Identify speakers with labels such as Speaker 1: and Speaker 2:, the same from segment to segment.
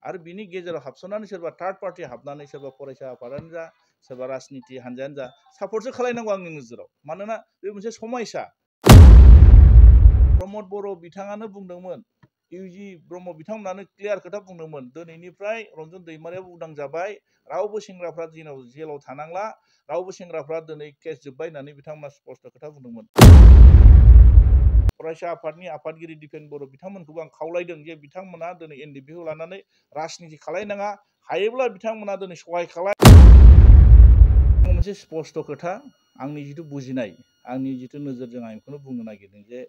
Speaker 1: आरो बिनि गेजेराव हाबसननानै सोरबा थार्ड पार्टी हाबनानै सोरबा फरायसा आफादानो जा सोरबा राजनिति हान्जायानो जा सापर्टसो खालायनांगौ आंनि नोजोराव मानोना बे मोनसे समायसा प्रमद बर' बिथाङानो बुंदोंमोन इउजि ब्रह्म बिथांमोनानो क्लियार खोथा बुंदोंमोन दिनैनिफ्राय रन्जन दैमारियाबो उदां जाबाय रावबो सेंग्राफ्रा दिनाव जेलाव थानांला रावबो सेंग्राफ्रा दिनै केस जोब्बाय होननानै बिथांमोना स्पष्ट खोथा बुंदोंमोन फरायसा आफादनि आफादगिरि दिपेन बर' बिथांमोनखौबो आं खावलायदों जे बिथांमोना दिनै एनडिपिखौ लानानै राजनिति खालायनाङा हायोब्ला बिथांमोना दिनै सहाय खालाय मोनसे स्पष्ट खोथा आंनि जिथु बुजिनाय आंनि जिथु नोजोरजों आं बेखौनो बुंनो नागिरदों जे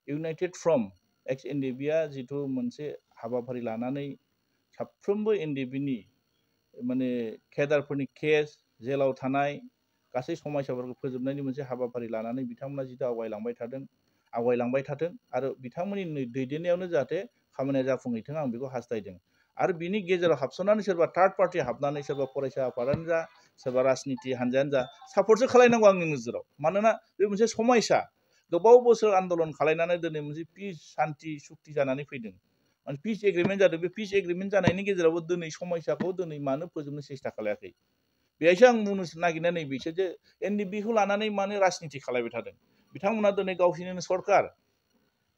Speaker 1: इउनाइटेड फ्रम एक्स एनडिपिआ जिथु मोनसे हाबाफारि लानानै साफ्रोमबो एनडिपिनि माने केडारफोरनि केस जेलाव थानाय गासै समस्याफोरखौ फोजोबनायनि मोनसे हाबाफारि लानानै बिथांमोना जिथु आवगायलांबाय थाथों आरो बिथांमोननि दैदेननायावनो जाहाथे खामानिया जाफुंहैथों आं बेखौ हास्थायदों आरो बिनि गेजेराव हाबसननानै सोरबा थार्ड पार्टी हाबनानै सोरबा फरायसा आफादानो जा सोरबा राजनिति हान्जायानो जा सापर्टसो खालायनांगौ आंनि नोजोराव मानोना बे मोनसे समायसा गोबाव बोसोर आन्दलन खालायनानै दिनै मोनसे पिस शान्ति सुक्ति जानानै फैदों माने पिस एग्रिमेन्ट जादों बे पिस एग्रिमेन्ट जानायनि गेजेरावबो दिनै समस्याखौ दिनै मानो फोजोबनो सेस्था खालायाखै बेहायसो आं बुंनो नागिरनाया नैबेसो जे एनडिपिखौ लानानै मानो राजनिति खालायबाय थादों बिथांमोना दिनै गावसोरनिनो सरकार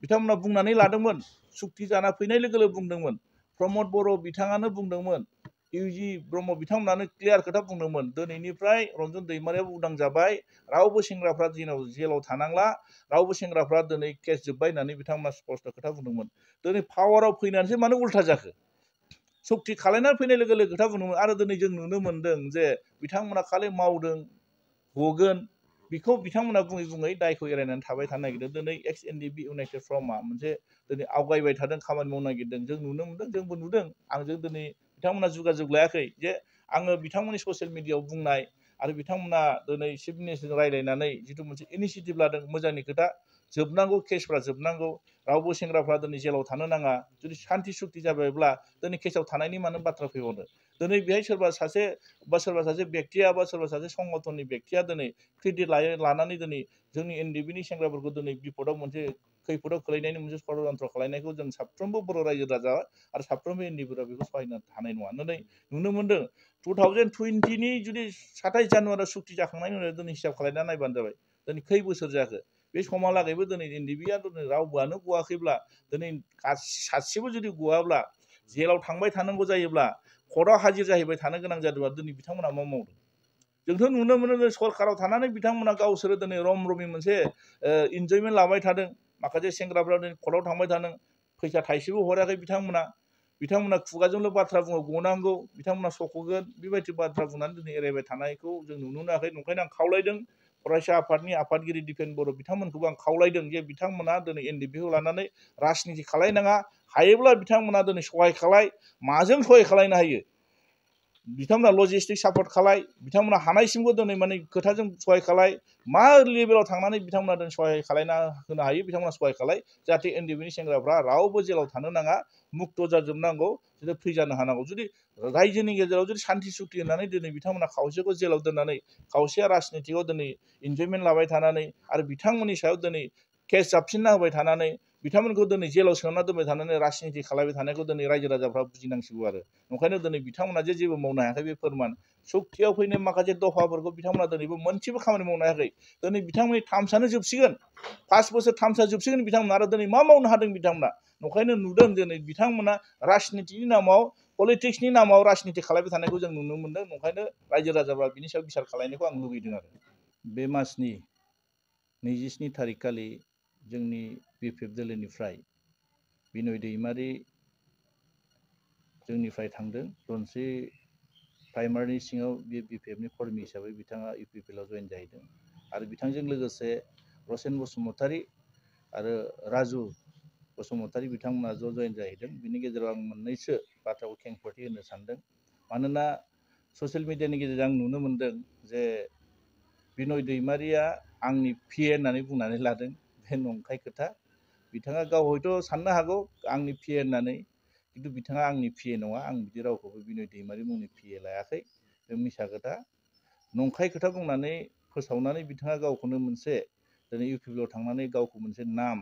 Speaker 1: बिथांमोना बुंनानै लादोंमोन सुक्ति जाना फैनाय लोगो लोगो बुंदोंमोन प्रमद बर' बिथाङानो बुंदोंमोन इउजि ब्रह्म बिथांमोनानो क्लियार खोथा बुंदोंमोन दिनैनिफ्राय रन्जन दैमारियाबो उदां जाबाय रावबो सेंग्राफ्रा दिनाव जेलाव थानांला रावबो सेंग्राफ्रा दिनै केस जोब्बाय होननानै बिथांमोना स्पष्ट खोथा बुंदोंमन दिनै पावाराव फैनानैसो मानो उल्था जाखो सुक्ति खालायनानै फैनाय लोगो लोगो खोथा बुंदोंमोन आरो दिनै जों नुनो मोनदों जे बिथांमोना खालि मावदों गगोन बेखौ बिथांमोना बुङै बुङै दायखौ एरायनानै थाबाय थानो नागिरदों दिनै एक्स एनडिपि इउनाइटेड फ्रमआ मोनसे दिनै आवगायबाय थादों खामानि मावनो नागिरदों जों नुनो मोनदों जोंबो नुदों आंजों दिनै बिथांमोना जुगाजुग लायाखै जे आङो बिथांमोननि ससियेल मिडियायाव बुंनाय आरो बिथांमोना दिनै चिफ मिनिस्टारजों रायज्लायनानै जिथु मोनसे इनिसियेटिभ लादों मोजांनि खोथा जोबनांगौ केसफ्रा जोबनांगौ रावबो सेंग्राफ्रा दिनै जेलाव थानो नाङा जुदि शान्ति सुक्ति जाबायब्ला दिनै केसआव थानायनि मानो बाथ्रा फैबावनो दिनै बेहाय सोरबा सासे बेक्तिया बा सोरबा सासे संगठननि बेक्तिया दिनै क्रेडिट लानानै दिनै जोंनि एनडिपिनि सेंग्राफोरखौ दिनै बिपदआव मोनसे खैफोदाव खोलैनायनि मोनसे षड़यन्त्र खालायनायखौ जों साफ्रोमबो बर' रायजो राजा आरो साफ्रोमबो एनडिपिफोरा बेखौ सहायनो हानाय नङा दिनै नुनो मोनदों 2020नि जुदि 27 जानुवारियाव सुक्ति जाखांनायनि उनाव दिनै हिसाब खालायना नायबानो जाबाय दिनै खै बोसोर जाखो बे समहालागैबो दिनै एनडिपिआ दिनै रावबोआनो गवाखैब्ला दिनै सासेबो जुदि गवाब्ला जेलाव थांबाय थानांगौ जायोब्ला कर्टआव हाजिर जाहैबाय थानो गोनां जादोंबा दिनै बिथांमोना मा मावदों जोंथ' नुनो मोनो सरकाराव थानानै बिथांमोना गावसोरो दिनै रम रमि मोनसे इन्जयमेन्ट लाबाय थादों माखासे सेंग्राफ्रा दिनै कर्टआव थांबाय थादों फैसा थाइसेबो हराखै बिथांमोना खुगाजोंल' बाथ्रा बुङो गनांगौ बिथांमोना सख'गोन बेबायदि बाथ्रा बुंनानै दिनै एरायबाय थानायखौ जों नुनो मोनाखै ओंखायनो आं खावलायदों फरायसा आफादनि आफादगिरि दिपेन बर' बिथांमोनखौबो आं खावलायदों जे बिथांमोना दिनै एनडिपिखौ लानानै राजनिति खालायनाङा हायोब्ला बिथांमोना दिनै सहाय खालाय माजों सहाय खालायनो हायो बिथांमोना लजिस्टिक सापर्ट खालाय बिथांमोना हानायसिमबो दिनै माने खोथाजों सहाय खालाय मा लेभेलाव थांनानै बिथांमोना दिनै सहाय खालायना होनो हायो बिथांमोना सहाय खालाय जाहाथे एनडिपिनि सेंग्राफ्रा रावबो जेलाव थानो नाङा मुक्त जाजोबनांगौ जुदि फ्रि जानो हानांगौ जुदि रायजोनि गेजेराव जुदि शान्ति सुक्ति होननानै दिनै बिथांमोना खावसेखौ जेलाव दोननानै खावसेया राजनितियाव दिनै इन्जयमेन्ट लाबाय थानानै आरो बिथांमोननि सायाव दिनै केस जाबसिनना होबाय थानानै बिथांमोनखौ दिनै जेलाव सोना दोनबाय थानानै राजनिति खालायबाय थानायखौ दिनै रायजो राजाफ्रा बुजिनांसिगौ आरो ओंखायनो दिनै बिथांमोना जे जेबो मावनो हायाखै बे फोरमान सुक्तियाव फैनाय माखासे दफाफोरखौ बिथांमोना दिनैबो मोनसेबो खामानि मावनो हायाखै दिनै बिथांमोननि टार्मसआनो जोबसिगोन 5 बोसोर टार्मसआ जोबसिगोन बिथांमोना आरो दिनै मा मावनो हादों बिथांमोना ओंखायनो नुदों दिनै बिथांमोना राजनितिनि नामाव पलिटिक्सनि नामाव राजनिति खालायबाय थानायखौ जों नुनो मोनदों ओंखायनो रायजो राजाफ्रा बिनि सायाव बिसार खालायनायखौ आं लुबैदों आरो बे मासनि 27 थारिख खालि जोंनि बिपिएफ दोलोनिफ्राय बिनय दैमारि जोंनिफ्राय थांदों रनसि प्राइमारिनि सिङाव बे बिपिएफनि कर्मि हिसाबै बिथाङा इउपिपिएलआव जइन जाहैदों आरो बिथांजों लोगोसे रसेन बसुमतारी आरो राजु बसुमतारी बिथांमोना जइन जाहैदों बिनि गेजेराव आं मोननैसो बाथ्राखौ खेंफोरथि होनो सानदों मानोना ससियेल मिडियानि गेजेरजों आं नुनो मोनदों जे बिनय दैमारिया आंनि पिए होननानै बुंनानै लादों बे नंखाय खोथा बिथाङा गाव हयथ' साननो हागौ आंनि पिए होननानै किन्तु बिथाङा आंनि पिए नङा आं बिदि रावखौबो बिनय दैमारि मुंनि पिए लायाखै बे मिसा खोथा नंखाय खोथा बुंनानै फोसावनानै बिथाङा गावखौनो मोनसे दिनै इउपिपिएलआव थांनानै गावखौ मोनसे नाम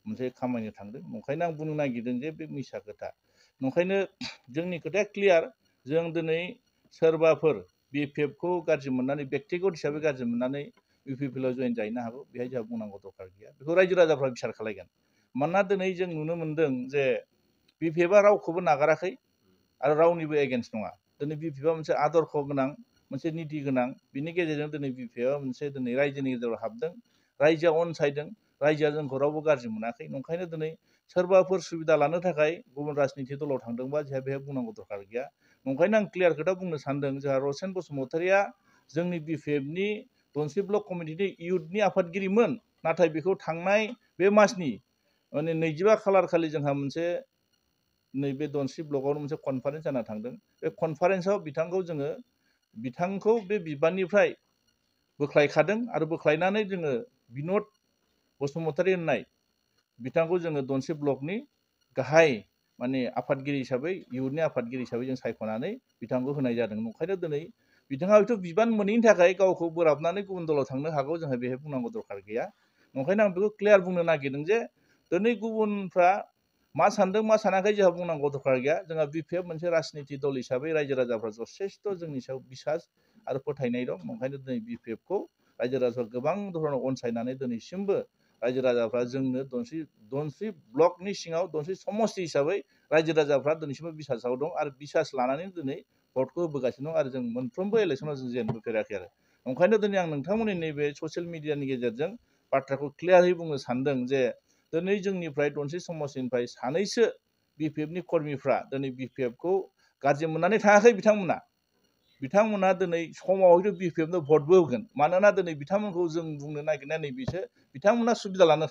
Speaker 1: मोनसे खामायनो थांदों ओंखायनो आं बुंनो नागिरदों जे बे मिसा खोथा ओंखायनो जोंनि खोथाया क्लियार जों दिनै सोरबाफोर BPF खौ गाज्रि मोननानै व्यक्तिगत हिसाबै गाज्रि मोननानै UPPL आव जयेन जाहैनो हागौ बेहाय जोंहा बुंनांगौ दरकार गैया बेखौ रायजो राजाफ्रा बिसार खालायगोन मानोना दिनै जों नुनो मोनदों जे BPF आ रावखौबो नागाराखै आरो रावनिबो एगेन्स्ट नङा दिनै BPF आ मोनसे आदर्श गोनां मोनसे निति गोनां बिनि गेजेरजों दिनै BPF आ मोनसे दिनै रायजोनि गेजेराव हाबदों रायजोआ अनसायदों रायजोआ जोंखौ रावबो गाज्रि मोनाखै ओंखायनो दिनै सोरबाफोर सुबिदा लानो थाखाय गुबुन राजनिति दलाव थांदोंबा जोंहा बेहाय बुंनांगौ दरकार गैया ओंखायनो आं क्लियार खोथा बुंनो सानदों जोंहा रसेन बसुमतारिया जोंनि BPF नि धनसिरि ब्लक कमिटिनि इयुथनि आफादगिरिमोन नाथाय बेखौ थांनाय बे मासनि माने 25 खालार खालि जोंहा मोनसे नैबे धनसिरि ब्लकआवनो मोनसे कनफारेन्स जाना थांदों बे कनफारेन्सआव बिथांखौ बे बिबाननिफ्राय बोख्लायखादों आरो बोख्लायनानै जोङो बिन'द बसुमतारि होननाय बिथांखौ जोङो धनसिरि ब्लकनि गाहाय माने आफादगिरि हिसाबै इयुथनि आफादगिरि हिसाबै जों सायख'नानै बिथांखौ होनाय जादों ओंखायनो दिनै बिथाङा हयथ' बिबान मोनैनि थाखाय गावखौ बोराबनानै गुबुन दलाव थांनो हागौ जोंहा बेहाय बुंनांगौ दरकार गैया ओंखायनो आं बेखौ क्लियार बुंनो नागिरदों जे दिनै गुबुनफ्रा मा सानदों मा सानाखै जोंहा बुंनांगौ दरकार गैया जोंहा BPF मोनसे राजनिति दल हिसाबै रायजो राजाफ्रा जथेस्थ' जोंनि सायाव बिसास आरो फोथायनाय दं ओंखायनो दिनै BPF खौ रायजो राजाफ्रा गोबां धरनाव अनसायनानै दिनैसिमबो रायजो राजाफ्रा जोंनो धनसिरि ब्लकनि सिङाव धनसिरि समस्ति हिसाबै रायजो राजाफ्रा दिनैसिमबो बिसासाव दं आरो बिसास लानानै दिनै भटखौ होबोगासिनो दं आरो जों मोनफ्रोमबो इलेक्सनाव जों जेनबोफेराखै आरो ओंखायनो दिनै आं नोंथांमोननि नैबे ससियेल मिडियानि गेजेरजों बाथ्राखौ क्लियारै बुंनो सानदों जे दिनै जोंनिफ्राय धनसिरि समस्तिनिफ्राय सानैसो BPF नि कर्मिफ्रा दिनै BPF खौ गाज्रि मोननानै थाङाखै बिथांमोना दिनै समाव हयथ' BPF नो भटबो होगोन मानोना दिनै बिथांमोनखौ जों बुंनो नागिरनाया नैबेसो बिथांमोना सुबिदा लानो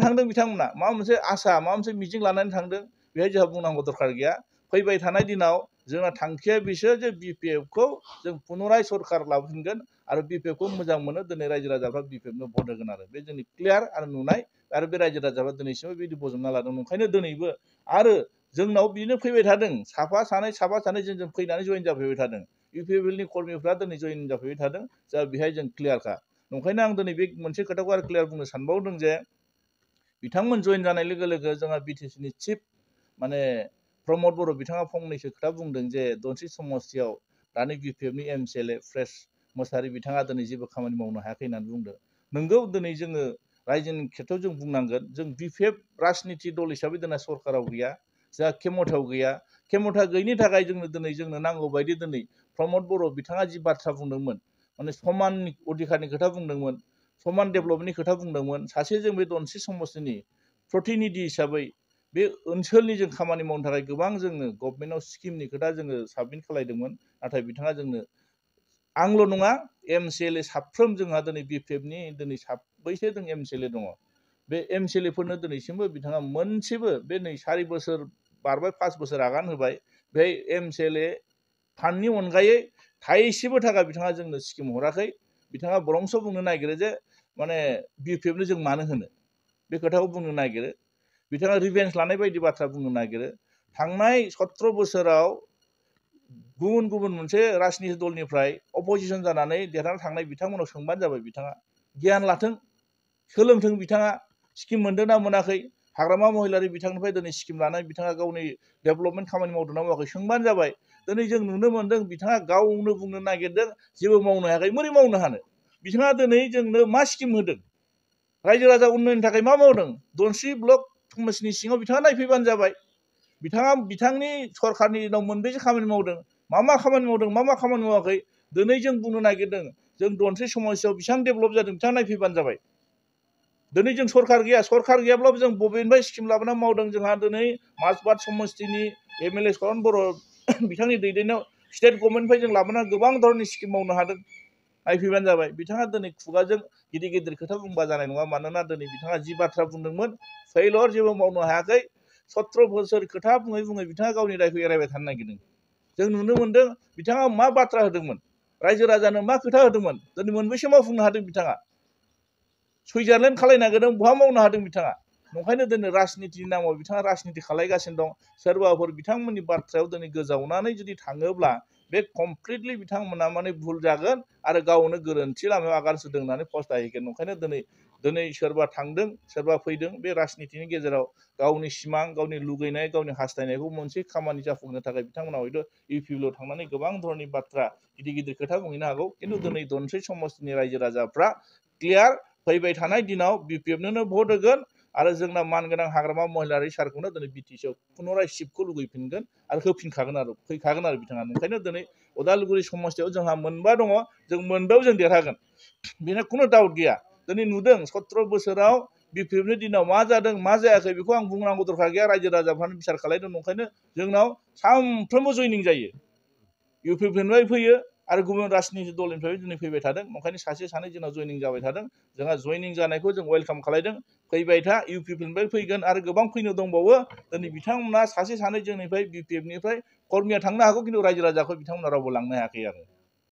Speaker 1: थांदों बिथांमोना माबा मोनसे आसा माबा मोनसे मिजिं लानानै थांदों बेहाय जोंहा बुंनांगौ दरकार गैया फैबाय थानाय दिनाव जोंना थांखिया बिसो जे BPF खौ जों पुनराय सरकार लाबोफिनगोन आरो BPF खौ मोजां मोनो दिनै रायजो राजाफ्रा BPF नो भट होगोन आरो बे जोंनि क्लियार आरो नुनाय आरो बे रायजो राजाफ्रा दिनैसिमबो बिदि बजबना लादों ओंखायनो दिनैबो आरो जोंनाव बिनो फैबाय थादों साफा सानै जों फैनानै जयेन जाफैबाय थादों UPPL नि कर्मिफ्रा दिनै जयेन जाफैबाय थादों जा बेहाय जों क्लियारखा ओंखायनो आं दिनै बे मोनसे खोथाखौ आरो क्लियार बुंनो सानबावदों जे बिथांमोन जयेन जानाय लोगो लोगो जोंहा BTC नि चिफ माने प्रमद बर' बिथाङा फंनैसो खोथा बुंदों जे धनसिरि समस्तियाव दानि BPF नि MCLA फ्रेस मोसाहारि बिथाङा दिनै जेबो खामानि मावनो हायाखै होननानै बुंदों नोंगौ दिनै जोङो रायजोनि खेथ्रआव जों बुंनांगोन जों BPF राजनिति दल हिसाबै दिनै सरकाराव गैया जोंहा खेमथायाव गैया खेमथा गैयिनि थाखाय जोंनो नांगौ बायदि दिनै प्रमद बर' बिथाङा जि बाथ्रा बुंदोंमोन माने समान अधिकारनि खोथा बुंदोंमोन समान डेभेलपनि खोथा बुंदोंमोन सासे जों बे धनसिरि समस्तिनि प्रतिनिधि हिसाबै बे ओनसोलनि जों खामानि मावनो थाखाय गोबां जोङो गभर्नमेन्टआव स्किमनि खोथा जोङो साबमिट खालायदोंमोन नाथाय बिथाङा जोंनो आंल' नङा MCLA साफ्रोम जोंहा दिनै BPF नि दिनै साब्रैसो जों MCLA दङ बे MCLA फोरनो दिनैसिमबो बिथाङा मोनसेबो बे नै 4 बोसोर बारबाय 5 बोसोर आगान होबाय बे MCLA फान्डनि अनगायै थाइसेबो थाखा बिथाङा जोंनो स्किम हराखै बिथाङा बरंस बुंनो नागिरो जे माने BPF नो जों मानो होनो बे खोथाखौ बुंनो नागिरो बिथाङा रिभेन्स लानाय बायदि बाथ्रा बुंनो नागिरो थांनाय 17 बोसोराव गुबुन मोनसे राजनिति दलनिफ्राय अपोजिसन जानानै देरहाना थांनाय बिथांमोनाव सोंबानो जाबाय बिथाङा गियान लाथों सोलोंथों बिथाङा स्किम मोनदोंना मोनाखै हाग्रामा महिलारि बिथांनिफ्राय दिनै स्किम लानानै बिथाङा गावनि डेभेलपमेन्ट खामानि मावदोंना मावाखै सोंबानो जाबाय दिनै जों नुनो मोनदों बिथाङा गावनो बुंनो नागिरदों जेबो मावनो हायाखै बोरै मावनो हानो बिथाङा दिनै जोंनो मा स्किम होदों रायजो राजा उन्नयननि थाखाय मा मावदों धनसिरि ब्लक समस्तिनि सिङाव बिथाङा नायफैबानो जाबाय बिथाङा बिथांनि सरकारनि दिनाव मोनबेसे खामानि मावदों मा खामानि मावदों मा खामानि मावाखै दिनै जों बुंनो नागिरदों जों धनसिरि समस्तियाव बेसेबां डेभेलप जादों बिथाङा नायफैबानो जाबाय दिनै जों सरकार गैयाब्लाबो जों बबेनिफ्राय स्किम लाबोना मावदों जोंहा दिनै माजबाद समस्तिनि MLA सरन बर' बिथांनि दैदेननायाव स्टेट गभर्नमेन्टनिफ्राय जों लाबोना गोबां धरननि स्किम मावनो हादों नायफैबानो जाबाय बिथाङा दिनै खुगाजों गिदिर खोथा बुंबा जानाय नङा मानोना दिनै बिथाङा जि बाथ्रा बुंदोंमोन फेलर जेबो मावनो हायाखै 17 बोसोर खोथा बुङै बिथाङा गावनि दायखौ एरायबाय थानो नागिरदों जों नुनो मोनदों बिथाङा मा बाथ्रा होदोंमोन रायजो राजानो मा खोथा होदोंमोन दिनै मोनबेसे मावफुंनो हादों बिथाङा सुइजारलेण्ड खालायनो नागिरदों बहा मावनो हादों बिथाङा ओंखायनो दिनै राजनितिनि नामाव बिथाङा राजनिति खालायगासिनो दं सोरबाफोर बिथांमोननि बाथ्रायाव दिनै गोजावनानै जुदि थाङोब्ला बे कमप्लिटलि बिथांमोना माने भुल जागोन आरो गावनो गोरोन्थि लामायाव आगान सुरदों होननानै फसथायहैगोन ओंखायनो दिनै दिनै सोरबा थांदों सोरबा फैदों बे राजनितिनि गेजेराव गावनि सिमां गावनि लुगैनाय गावनि हास्थायनायखौ मोनसे खामानि जाफुंहोनो थाखाय बिथांमोना हयथ' इउपिपिएल थांनानै गोबां धरननि बाथ्रा गिदिर गिदिर खोथा बुंहैनो हागौ खिन्थु दिनै दनसै समाजनि रायजो राजाफ्रा क्लियार फैबाय थानाय दिनाव बिपिएफनो भट होगोन आरो जोंना मानगोनां हाग्रामा महिलारि सारखौनो दिनै बिटिसिआव पुनराय सिटखौ लुगैफिनगोन आरो होफिनखागोन आरो फैखागोन आरो बिथाङा ओंखायनो दिनै उदालगुरि समस्तियाव जोंहा मोनबा दङ जों मोनबायाव जों देरहागोन बेनो खुनु डाउट गैया दिनै नुदों 17 बोसोराव बिपिएफनि दिनाव मा जादों मा जायाखै बेखौ आं बुंनांगौ दरकार गैया रायजो राजाफ्रानो बिसार खालायदों ओंखायनो जोंनाव सानफ्रोमबो जयनिं जायो इउपिपिएलनिफ्राय फैयो आरो गुबुन राजनिति दलनिफ्राय दिनै फैबाय थादों ओंखायनो सासे सानै जोंनाव जयनिं जाबाय थादों जोंहा जयनिं जानायखौ जों वेलकाम खालायदों फैबाय था इउपिपिएलनिफ्राय फैगोन आरो गोबां फैनो दंबावो दिनै बिथांमोना सासे सानै जोंनिफ्राय बिपिएफनिफ्राय कर्मिया थांनो हागौ खिन्थु रायजो राजाखौ बिथांमोना रावबो लांनो हायाखै आरो